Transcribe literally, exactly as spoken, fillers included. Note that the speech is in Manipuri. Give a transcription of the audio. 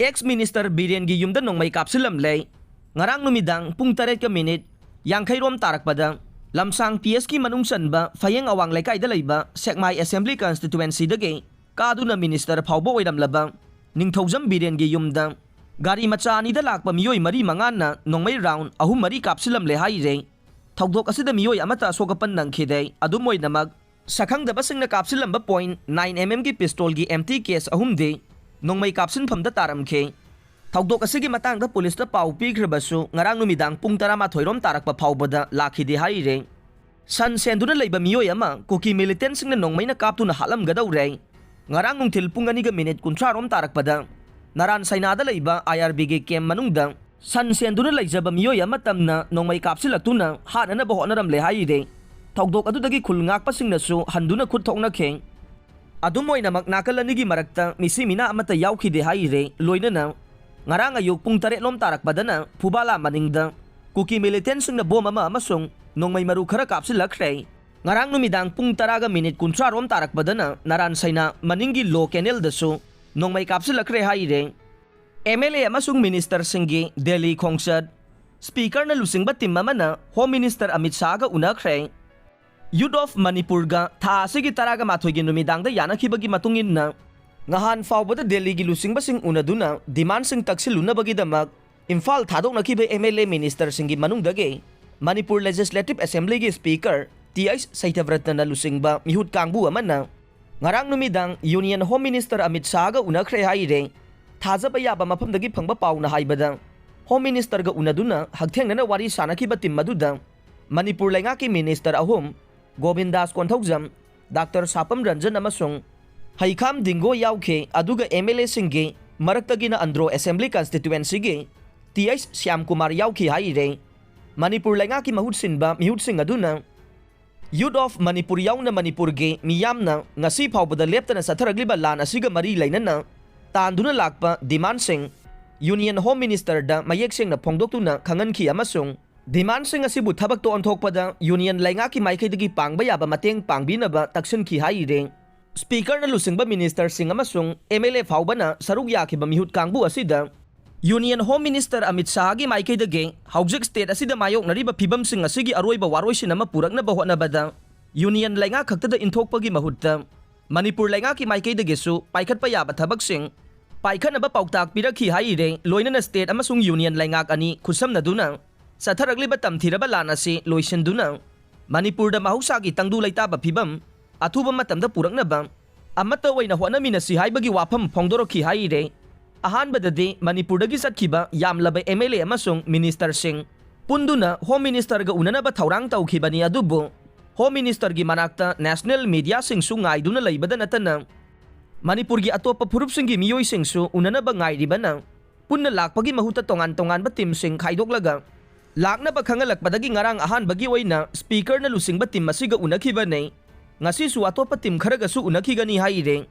Ex Minister ꯕꯤꯔꯦꯟꯒꯤ ꯌꯨꯝꯗ ꯅꯣꯡꯃꯩ ꯀꯥꯞꯁꯤꯜꯂꯝꯂꯦ꯫ ꯉꯔꯥꯡ ꯅꯨꯃꯤꯗꯥꯡ ꯄꯨꯡ ꯇꯔꯦꯠꯀ ꯃꯤꯅꯤꯠ ꯌꯥꯡꯈꯩ ꯔꯣꯝ ꯇꯥꯔꯛꯄꯗ ꯂꯝꯁꯥꯡ ꯄꯤ ꯑꯦꯁꯀꯤ ꯃꯅꯨꯡ ꯆꯟꯕ ꯐꯌꯦꯡ ꯑꯋꯥꯡ ꯂꯩꯀꯥꯏꯗ ꯂꯩꯕ ꯁꯦꯛꯃꯥꯏ ꯑꯦꯁꯦꯝꯕ꯭ꯂꯤ ꯀꯟꯁꯇꯤꯇ꯭ꯋꯦꯟꯁꯤꯗꯒꯤ ꯀꯥꯗꯨꯅ ꯃꯤꯅꯤꯁꯇꯔ ꯐꯥꯎꯕ ꯑꯣꯏꯔꯝꯂꯕ ꯅꯤꯡꯊꯧꯖꯝ ꯕꯤꯔꯦꯟꯒꯤ ꯌꯨꯝꯗ ꯒꯥꯔꯤ ꯃꯆꯥ ꯑꯅꯤꯗ ꯂꯥꯛꯄ ꯃꯤꯑꯣꯏ ꯃꯔꯤ ꯃꯉꯥꯅ ꯅꯣꯡꯃꯩ ꯔꯥꯎꯟ ꯑꯍꯨꯝ ꯃꯔꯤ ꯀꯥꯞꯁꯤꯜꯂꯝꯂꯦ ꯍꯥꯏꯔꯦ꯫ ꯊꯧꯗꯣꯛ ꯑꯁꯤꯗ ꯃꯤꯑꯣꯏ ꯑꯃꯠꯇ ꯑꯁꯣꯛ ꯑꯄꯟ ꯅꯪꯈꯤꯗꯦ꯫ ꯑꯗꯨꯝ ꯑꯣꯏꯅꯃꯛ, ꯁꯛꯈꯪꯗꯕꯁꯤꯡꯅ ꯀꯥꯞꯁꯤꯜꯂꯝꯕ ꯄꯣꯏꯟ ꯅꯥꯏꯟ ꯑꯦꯝ ꯑꯦꯝꯒꯤ ꯄꯤꯁꯇꯣꯜꯒꯤ ꯑꯦꯝꯇꯤ ꯀꯦꯁ ꯑꯍꯨꯝꯗꯤ ꯅꯣꯡꯃꯩ ꯀꯥꯞꯁꯤꯟꯐꯝꯗ ꯇꯥꯔꯝꯈꯤ꯫ ꯊꯧꯗꯣꯛ ꯑꯁꯤꯒꯤ ꯃꯇꯥꯡꯗ ꯄꯨꯂꯤꯁꯇ ꯄꯥꯎ ꯄꯤꯈ꯭ꯔꯕꯁꯨ ꯉꯔꯥꯡ ꯅꯨꯃꯤꯗꯥꯡ ꯄꯨꯡ ꯇꯔꯥꯃꯥꯊꯣꯏ ꯔꯣꯝ ꯇꯥꯔꯛꯄ ꯐꯥꯎꯕꯗ ꯂꯥꯛꯈꯤꯗꯦ ꯍꯥꯏꯔꯦ꯫ ꯁꯟ ꯁꯦꯟꯗꯨꯅ ꯂꯩꯕ ꯃꯤꯑꯣꯏ ꯑꯃ ꯀꯨꯀꯤ ꯃꯤꯂꯤꯇꯦꯟꯁꯤꯡꯅ ꯅꯣꯡꯃꯩꯅ ꯀꯥꯞꯇꯨꯅ ꯍꯥꯠꯂꯝꯒꯗꯧꯔꯦ꯫ ꯉꯔꯥꯡ ꯅꯨꯡꯊꯤꯜ ꯄꯨꯡ ꯑꯅꯤꯒ ꯃꯤꯅꯤꯠ ꯀꯨꯟꯊ꯭ꯔꯥ ꯔꯣꯝ ꯇꯥꯔꯛꯄꯗ ꯅꯔꯥꯟ ꯁꯥꯏꯅꯥꯗ ꯂꯩꯕ ꯑꯥꯏ ꯑꯥꯔ ꯕꯤꯒꯤ ꯀꯦꯝ ꯃꯅꯨꯡꯗ ꯁꯟ ꯁꯦꯟꯗꯨꯅ ꯂꯩꯖꯕ ꯃꯤꯑꯣꯏ ꯑꯃ ꯇꯝꯅ ꯅꯣꯡꯃꯩ ꯀꯥꯞꯁꯤꯜꯂꯛꯇꯨꯅ ꯍꯥꯠꯅꯅꯕ ꯍꯣꯠꯅꯔꯝꯂꯦ ꯍꯥꯏꯔꯦ꯫ ꯊꯧꯗꯣꯛ ꯑꯗꯨꯗꯒꯤ ꯈꯨꯜ ꯉꯥꯛꯄꯁꯤꯡꯅꯁꯨ ꯍꯟꯗꯨꯅ ꯈꯨꯠ ꯊꯣꯛꯅꯈꯤ꯫ ꯑꯗꯨꯝ ꯑꯣꯏꯅꯃꯛ, ꯅꯥꯀꯜ ꯑꯅꯤꯒꯤ ꯃꯔꯛꯇ ꯃꯤꯁꯤ ꯃꯤꯅꯥ ꯑꯃꯠꯇ ꯌꯥꯎꯈꯤꯗꯦ ꯍꯥꯏꯔꯦ꯫ ꯂꯣꯏꯅꯅ ꯉꯔꯥꯡ ꯑꯌꯨꯛ ꯄꯨꯡ ꯇꯔꯦꯠ ꯂꯣꯝ ꯇꯥꯔꯛꯄꯗꯅ ꯐꯨꯕꯥꯂꯥ ꯃꯅꯤꯡꯗ ꯀꯨꯀꯤ ꯃꯤꯂꯤꯇꯦꯟꯁꯤꯡꯅ ꯕꯣꯝ ꯑꯃ ꯑꯃꯁꯨꯡ ꯅꯣꯡꯃꯩ ꯃꯔꯨ ꯈꯔ ꯀꯥꯞꯁꯤꯜꯂꯛꯈ꯭ꯔꯦ꯫ ꯉꯔꯥꯡ ꯅꯨꯃꯤꯗꯥꯡ ꯄꯨꯡ ꯇꯔꯥꯒ ꯃꯤꯅꯤꯠ ꯀꯨꯟꯊ꯭ꯔꯥ ꯔꯣꯝ ꯇꯥꯔꯛꯄꯗꯅ ꯅꯔꯥꯟ ꯁꯩꯅꯥ ꯃꯅꯤꯡꯒꯤ ꯂꯣ ꯀꯦꯅꯦꯜꯗꯁꯨ ꯅꯣꯡꯃꯩ ꯀꯥꯞꯁꯤꯜꯂꯛꯈ꯭ꯔꯦ ꯍꯥꯏꯔꯦ꯫ ꯑꯦꯝ ꯑꯦꯜ ꯑꯦ ꯑꯃꯁꯨꯡ ꯃꯤꯅꯤꯁꯇꯔꯁꯤꯡꯒꯤ ꯗꯦꯜꯂꯤ ꯈꯣꯡꯆꯠ꯫ ꯁ꯭ꯄꯤꯀꯔꯅ ꯂꯨꯆꯤꯡꯕ ꯇꯤꯝ ꯑꯃꯅ ꯍꯣꯝ ꯃꯤꯅꯤꯁꯇꯔ ꯑꯃꯤꯠ ꯁꯥꯍꯒ ꯎꯅꯈ꯭ꯔꯦ꯫ ꯌꯨꯠ ꯑꯣꯐ ꯃꯅꯤꯄꯨꯔꯒ ꯊꯥ ꯑꯁꯤꯒꯤ ꯇꯔꯥꯒ ꯃꯥꯊꯣꯏꯒꯤ ꯅꯨꯃꯤꯗꯥꯡꯗ ꯌꯥꯅꯈꯤꯕꯒꯤ ꯃꯇꯨꯡ ꯏꯟꯅ, ꯉꯍꯥꯟ ꯐꯥꯎꯕꯗ ꯗꯦꯜꯂꯤꯒꯤ ꯂꯨꯆꯤꯡꯕꯁꯤꯡ ꯎꯅꯗꯨꯅ ꯗꯤꯃꯥꯟꯁꯤꯡ ꯇꯛꯁꯤꯜꯂꯨꯅꯕꯒꯤꯗꯃꯛ ꯏꯝꯐꯥꯜ ꯊꯥꯗꯣꯛꯅꯈꯤꯕ ꯑꯦꯝ ꯑꯦꯜ ꯑꯦ ꯃꯤꯅꯤꯁꯇꯔꯁꯤꯡꯒꯤ ꯃꯅꯨꯡꯗꯒꯤ ꯃꯅꯤꯄꯨꯔ ꯂꯦꯖꯤꯁꯂꯦꯇꯤꯚ ꯑꯦꯁꯦꯝꯕ꯭ꯂꯤꯒꯤ ꯁ꯭ꯄꯤꯀꯔ ꯇꯤ ꯑꯩꯆ ꯁꯩꯇꯚ꯭ꯔꯇꯅ ꯂꯨꯆꯤꯡꯕ ꯃꯤꯍꯨꯠ ꯀꯥꯡꯕꯨ ꯑꯃꯅ ꯉꯔꯥꯡ ꯅꯨꯃꯤꯗꯥꯡ ꯌꯨꯅꯤꯌꯟ ꯍꯣꯝ ꯃꯤꯅꯤꯁꯇꯔ ꯑꯃꯤꯠ ꯁꯥꯍꯒ ꯎꯅꯈ꯭ꯔꯦ ꯍꯥꯏꯔꯦ꯫ ꯊꯥꯖꯕ ꯌꯥꯕ ꯃꯐꯝꯗꯒꯤ ꯐꯪꯕ ꯄꯥꯎꯅ ꯍꯥꯏꯕꯗ, ꯍꯣꯝ ꯃꯤꯅꯤꯁꯇꯔꯒ ꯎꯅꯗꯨꯅ ꯍꯛꯊꯦꯡꯅꯅ ꯋꯥꯔꯤ ꯁꯥꯅꯈꯤꯕ ꯇꯤꯝ ꯑꯗꯨꯗ ꯃꯅꯤꯄꯨꯔ ꯂꯩꯉꯥꯛꯀꯤ ꯃꯤꯅꯤꯁꯇꯔ ꯑꯍꯨꯝ, ꯒꯣꯕꯤꯟꯗꯥꯁ ꯀꯣꯟꯊꯧꯖꯝ, ꯗꯥꯛꯇꯔ ꯁꯥꯄꯝ ꯔꯟꯖꯟ ꯑꯃꯁꯨꯡ ꯍꯩꯈꯥꯝ ꯗꯤꯡꯒꯣ ꯌꯥꯎꯈꯤ꯫ ꯑꯗꯨꯒ ꯑꯦꯝ ꯑꯦꯜ ꯑꯦꯁꯤꯡꯒꯤ ꯃꯔꯛꯇꯒꯤꯅ ꯑꯟꯗ꯭ꯔꯣ ꯑꯦꯁꯦꯝꯕ꯭ꯂꯤ ꯀꯟꯁꯇꯤꯇ꯭ꯋꯦꯟꯁꯤꯒꯤ ꯇꯤ ꯑꯩꯆ ꯁ꯭ꯌꯥꯝꯀꯨꯃꯥꯔ ꯌꯥꯎꯈꯤ ꯍꯥꯏꯔꯦ꯫ ꯃꯅꯤꯄꯨꯔ ꯂꯩꯉꯥꯛꯀꯤ ꯃꯍꯨꯠ ꯁꯤꯟꯕ ꯃꯤꯍꯨꯠꯁꯤꯡ ꯑꯗꯨꯅ ꯌꯨꯠ ꯑꯣꯐ ꯃꯅꯤꯄꯨꯔ ꯌꯥꯎꯅ ꯃꯅꯤꯄꯨꯔꯒꯤ ꯃꯤꯌꯥꯝꯅ ꯉꯁꯤ ꯐꯥꯎꯕꯗ ꯂꯦꯞꯇꯅ ꯆꯠꯊꯔꯛꯂꯤꯕ ꯂꯥꯟ ꯑꯁꯤꯒ ꯃꯔꯤ ꯂꯩꯅꯅ ꯇꯥꯟꯗꯨꯅ ꯂꯥꯛꯄ ꯗꯤꯃꯥꯟꯁꯤꯡ ꯌꯨꯅꯤꯌꯟ ꯍꯣꯝ ꯃꯤꯅꯤꯁꯇꯔꯗ ꯃꯌꯦꯛ ꯁꯦꯡꯅ ꯐꯣꯡꯗꯣꯛꯇꯨꯅ ꯈꯪꯍꯟꯈꯤ ꯑꯃꯁꯨꯡ ꯗꯤꯃꯥꯟꯁꯤꯡ ꯑꯁꯤꯕꯨ ꯊꯕꯛꯇ ꯑꯣꯟꯊꯣꯛꯄꯗ ꯌꯨꯅꯤꯌꯟ ꯂꯩꯉꯥꯛꯀꯤ ꯃꯥꯏꯀꯩꯗꯒꯤ ꯄꯥꯡꯕ ꯌꯥꯕ ꯃꯇꯦꯡ ꯄꯥꯡꯕꯤꯅꯕ ꯇꯛꯁꯤꯟꯈꯤ ꯍꯥꯏꯔꯤ꯫ Speakerꯅ ꯂꯨꯆꯤꯡꯕ ministerꯁꯤꯡ ꯑꯃꯁꯨꯡ MLA ꯐꯥꯎꯕꯅ ꯁꯔꯨꯛ ꯌꯥꯈꯤꯕ ꯃꯤꯍꯨꯠ ꯀꯥꯡꯕꯨ ꯑꯁꯤꯗ Union Home Minister ꯑꯃꯤꯠ ꯁꯥꯍꯒꯤ ꯃꯥꯏꯀꯩꯗꯒꯤ ꯍꯧꯖꯤꯛ state ꯑꯁꯤꯗ ꯃꯥꯌꯣꯛꯅꯔꯤꯕ ꯐꯤꯕꯝꯁꯤꯡ ꯑꯁꯤꯒꯤ ꯑꯔꯣꯏꯕ ꯋꯥꯔꯣꯏꯁꯤꯟ ꯑꯃ ꯄꯨꯔꯛꯅꯕ ꯍꯣꯠꯅꯕꯗ Union ꯂꯩꯉꯥꯛ ꯈꯛꯇꯗ ꯏꯟꯊꯣꯛꯄꯒꯤ ꯃꯍꯨꯠꯇ ꯃꯅꯤꯄꯨꯔ ꯂꯩꯉꯥꯛꯀꯤ ꯃꯥꯏꯀꯩꯗꯒꯤꯁꯨ ꯄꯥꯏꯈꯠꯄ ꯌꯥꯕ ꯊꯕꯛꯁꯤꯡ ꯄꯥꯏꯈꯠꯅꯕ ꯄꯥꯎꯇꯥꯛ ꯄꯤꯔꯛꯈꯤ ꯍꯥꯏꯔꯤꯔꯦ꯫ ꯂꯣꯏꯅꯅ state ꯑꯃꯁꯨꯡ Union ꯂꯩꯉꯥꯛ ꯑꯅꯤ ꯈꯨꯠꯁꯝꯅꯗꯨꯅ ꯆꯠꯊꯔꯛꯂꯤꯕ ꯇꯝꯊꯤꯔꯕ ꯂꯥꯟ ꯑꯁꯤ ꯂꯣꯏꯁꯤꯟꯗꯨꯅ ꯃꯅꯤꯄꯨꯔꯗ ꯃꯍꯧꯁꯥꯒꯤ ꯇꯪꯗꯨ ꯂꯩꯇꯥꯕ ꯐꯤꯕꯝ ꯑꯊꯨꯕ ꯃꯇꯝꯗ ꯄꯨꯔꯛꯅꯕ ꯑꯃꯠꯇ ꯑꯣꯏꯅ ꯍꯣꯠꯅꯃꯤꯟꯅꯁꯤ ꯍꯥꯏꯕꯒꯤ ꯋꯥꯐꯝ ꯐꯣꯡꯗꯣꯔꯛꯈꯤ ꯍꯥꯏꯔꯤꯔꯦ꯫ ꯑꯍꯥꯟꯕꯗꯗꯤ ꯃꯅꯤꯄꯨꯔꯗꯒꯤ ꯆꯠꯈꯤꯕ ꯌꯥꯝꯂꯕ MLA ꯑꯃꯁꯨꯡ ministerꯁꯤꯡ ꯄꯨꯟꯗꯨꯅ Home Ministerꯒ ꯎꯅꯅꯕ ꯊꯧꯔꯥꯡ ꯇꯧꯈꯤꯕꯅꯤ, ꯑꯗꯨꯕꯨ Home Ministerꯒꯤ ꯃꯅꯥꯛꯇ national mediaꯁꯤꯡꯁꯨ ꯉꯥꯏꯗꯨꯅ ꯂꯩꯕꯗ ꯅꯠꯇꯅ ꯃꯅꯤꯄꯨꯔꯒꯤ ꯑꯇꯣꯞꯄ ꯐꯨꯔꯨꯞꯁꯤꯡꯒꯤ ꯃꯤꯑꯣꯏꯁꯤꯡꯁꯨ ꯎꯅꯅꯕ ꯉꯥꯏꯔꯤꯕꯅ ꯄꯨꯟꯅ ꯂꯥꯛꯄꯒꯤ ꯃꯍꯨꯠꯇ ꯇꯣꯉꯥꯟ ꯇꯣꯉꯥꯟꯕ teamꯁꯤꯡ ꯈꯥꯏꯗꯣꯛꯂꯒ ꯂꯥꯛꯅꯕ ꯈꯪꯍꯜꯂꯛꯄꯗꯒꯤ ꯉꯔꯥꯡ ꯑꯍꯥꯟꯕꯒꯤ ꯑꯣꯏꯅ Speakerꯅ ꯂꯨꯆꯤꯡꯕ team ꯑꯁꯤꯒ ꯎꯅꯈꯤꯕꯅꯤ꯫ ꯉꯁꯤꯁꯨ ꯑꯇꯣꯞꯄ team ꯈꯔꯒꯁꯨ ꯎꯅꯈꯤꯒꯅꯤ ꯍꯥꯏꯔꯦ꯫